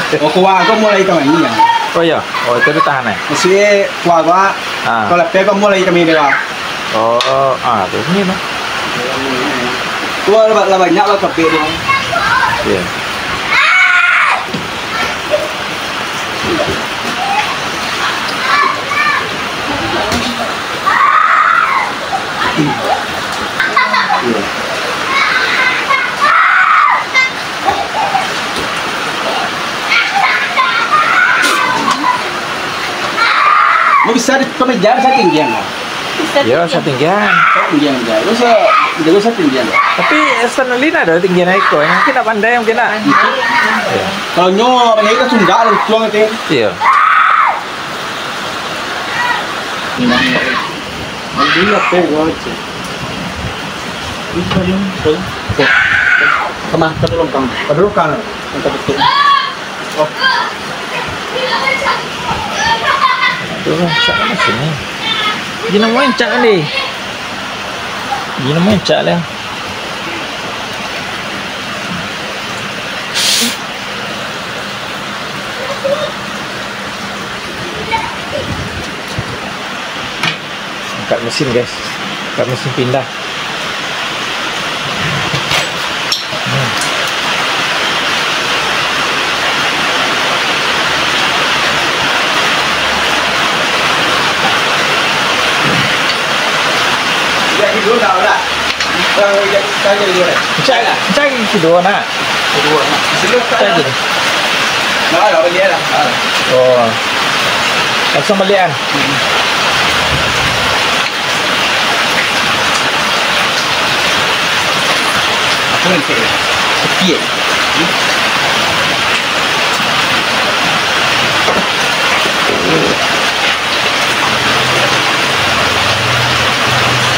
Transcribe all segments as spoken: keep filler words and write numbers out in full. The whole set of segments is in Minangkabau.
Oh, kuah ko mulai ka main, ya. Oh, iya. Oh, itu ditahan, eh? Masih kuah ko, ah. Ah. Kalau lapeh ko mulai ka main, ya. Oh, ah, tu sini, tu. Tu lah, lah banyak lah kapek tu. Iya. Lo bisa di, pameja satinggian lah. Yo, satinggian. Satinggian aja. Lo sa, lo satinggian. Tapi Sanulin ado tinggian iko, mungkin ndak pandai, mungkin ndak. Kalau nyo pandai ka Sunda lo, cuang itu. Iya. Alhamdulillah, teh, gua cek. Ini tadi, tadi. Kemah, tadi longkang. Tadi longkang. Angkat betul. Oh. Tu lah, cak lah sini. Gina main cak ni. Gina main cak lah. Angkat mesin, guys. Angkat mesin pindah. Hmm. Cari, cari kedua nak. Kedua nak. Cari. Nah, dah balik dah. Ah. Oh. Langsung balik kan? Hmm. Apa nanti? Sepi, eh?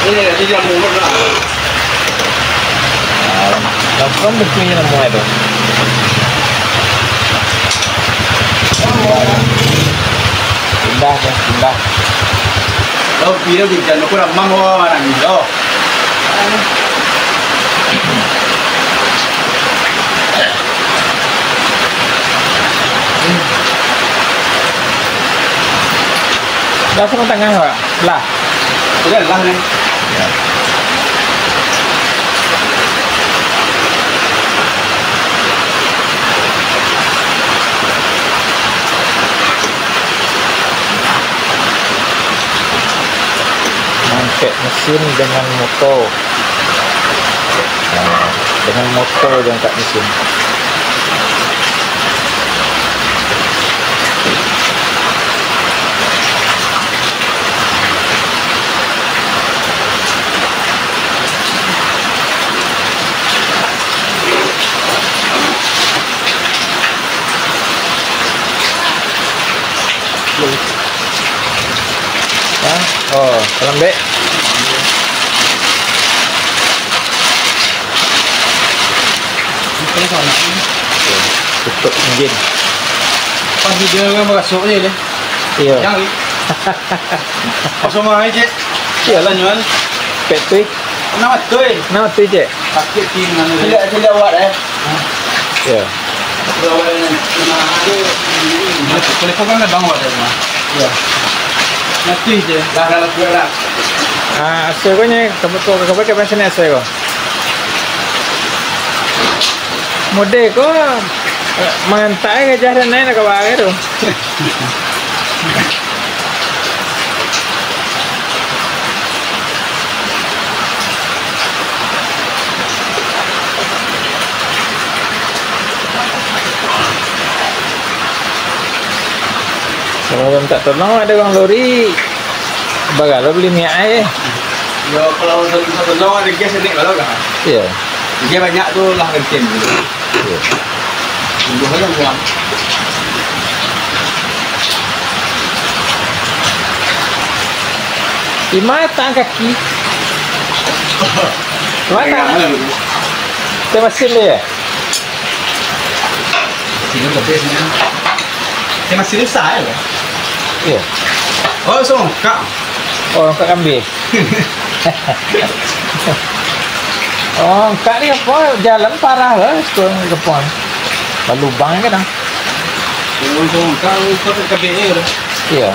Ini nanti dia mungut lah. Ah, langsung bukunya nemu itu. Pindah, pindah. Oh, pindah di jalan aku ramang, oh, anak muda. Dah sama tangah, Pak. Lah. Sudah lah ni. Ya. Mangkek mesin dengan motor. Nah, dengan motor diangkat mesin. Hah? Oh, kalambek. Tutup mungkin. Pas dia kan masuk je deh. Iya. Jangan. Kosong aja, cek. Iyalah, nyual. Pek tu. Nama tu, eh? Nama tu, cek? Sakit di mana? Tidak, tidak awak, eh. Ya. Kalau awak yang mana ada, telepon kan dah bang awak dah, mah. Ya. Nanti je. Dah, dah, dah, dah. Ah, asal ko nya, kamu tu, kamu ke sini asal ko? Mode ko, eh, mangantak ai gajah dan naik nak ka bagai tu. Kalau minta tolong, ada orang lori, bagalo beli minyak ai. Yo, kalau minta tolong, ada gas naik kalau kah? Iya. Gas banyak tu lah, kencing. Iya. Tunggu aja buang. Di mata kaki. Mana? Teh masin dia. Sini, tapi sini. Teh masin susah ya, Bang? Iya. Oh, songkak. Oh, songkak kambing. Oh, angkak ni apa? Jalan parah lah, sekolah ni depan. Balubang kan, ah. Iyo.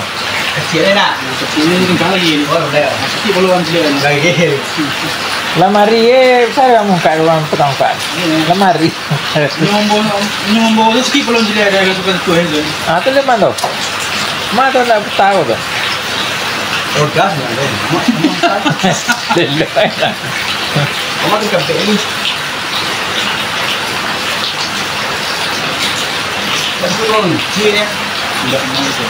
Kecil ni nak. Kecil ni tinggal lagi ni. Oh, dah. Sakit belum dia ni. Lagi. Lamari, eh, besar kamu, Kak, ruang tukang, Kak. Iya. Lamari. Nyombol, nyombol tu sakit belum dia ada yang suka tu, eh, tu. Ah, tu leman tu. Ma tu nak tahu tu. Oh, dah, dah, dah. Mak, mak. Lelok, eh. Mak tu sampai ni. Tapi kalau lucu ya. Tidak mau tu.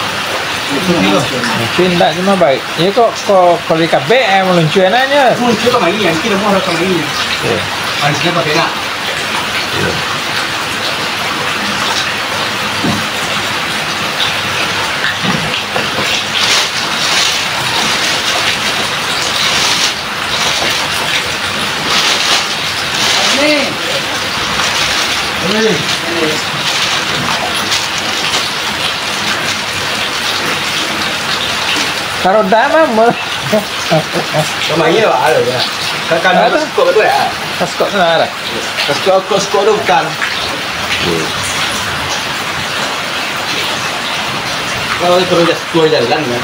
Lucu ni loh. Mungkin tak cuma baik. Ya kok, kok kalau dikabek, eh, meluncur enaknya. Meluncur kemari, nanti dah mau kemari. Okey. Paling sini pakai nak. Kalau dah mah, mah. Kemari lah, ada ya. Kakak ada skop tu ya. Skop tu lah. Skop, skop, skop tu bukan. Kalau terus dah sepuluh jalan kan.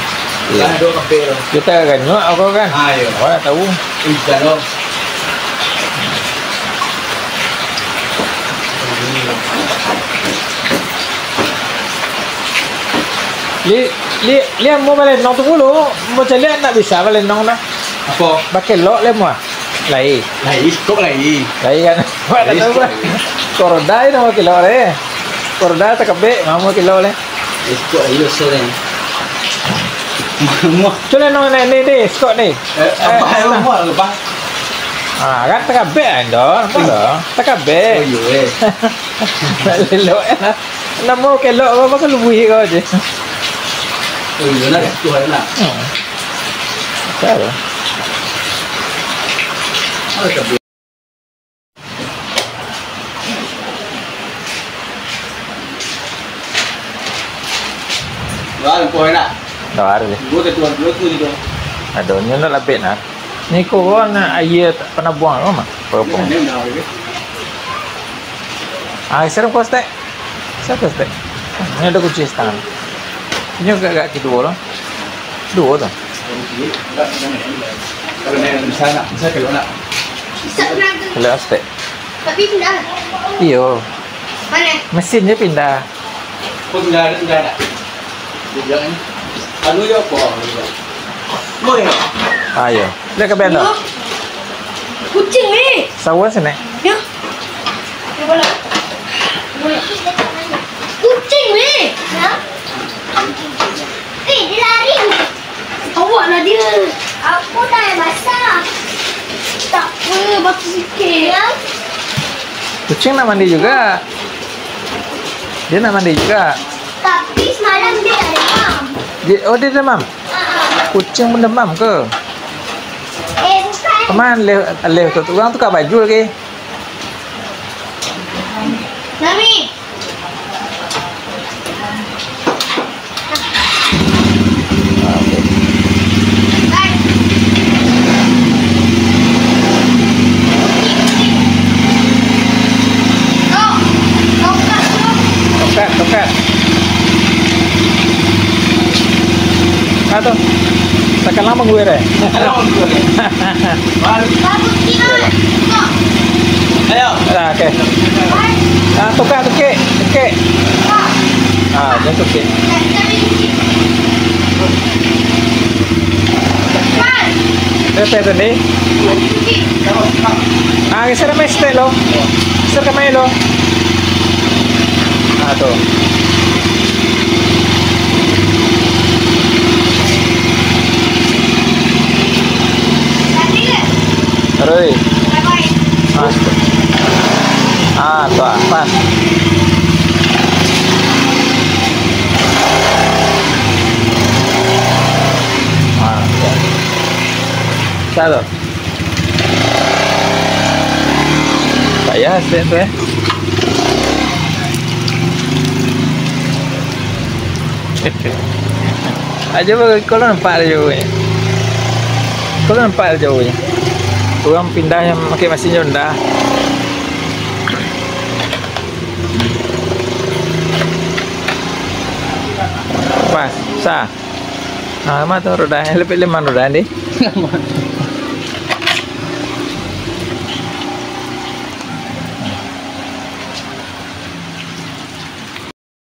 Iya. Dah dua kafe lah. Kita kan nyuak apa kan? Ah, iya. Awak nak tahu. Ih, dah lah. Li, li, li, mau balenong tu dulu. Mau caliak nak bisa balenong dah. Apa? Pakai lok le muah. Lai. Lai, kok lai? Lai kan? Wak tak tahu lah. Koroda itu mau kilo le. Koroda takabek, mau kilo le. Kok lai, so le. Muah. Cule nong ni, ni, ni, skok ni. Eh, apa yang muah, apa? Ah, kan takabek, Indo. Apa tu? Takabek. Oh, iya, eh. Lelok, eh. Namo kelok, apa, apa kelubuih kau je. Oh, iya, nak, Tuhan, nak. Hmm. Betul. Ada kabel. Wah, lempoh enak. Dah ada deh. Gua ketua dulu tu gitu. Aduh, ni nak lapik nah. Ni kau nak air penabuang kau mah? Berapa? Ini, ini dah ada. Ah, serem kau stek. Siapa stek? Ini ada kunci setengah. Ini agak-agak kedua lah. Dua tu. Kalau nak, bisa nak, bisa kalau nak. Kalau stek. Tapi pindah. Iyo. Mana? Mesin je pindah. Oh, pindah, pindah nak. Dia bilang ni. Anu je apa? Oh, ya. Ah, iyo. Dia ke benda. Kucing ni. Sawan sini. Ya. Kucing ni. Ya. Eh, dia lari. Awak lah dia. Aku dah basah. Tak apa, batu sikit. Ya. Kucing nak mandi juga. Dia nak mandi juga. Tapi semalam dia tak demam. Dia, oh, dia demam? Ah. Kucing pun demam ke? Eh, bukan. Kemana leh, leh tu? Orang tukar baju lagi. Nami. Tokat, tokat. Ah, tu. Takkan lama gue deh. Ayo. Ah, oke. Ah, tukar, tukik, tukik. Ah, dia tukik. Pepe tu ni. Ah, geser mai stek lo. Geser ka mai lo. Ah, tu. Terus. Ah, tu, ah, pas. Ah, tu. Satu. Payah stek tu, eh. Aja ba-, kalau nampak dari jauh ni. Kalau nampak dari jauh ni. Orang pindah yang pakai mesin Honda. Pas, sa. Ah, ma tu roda, lebih lemah roda deh.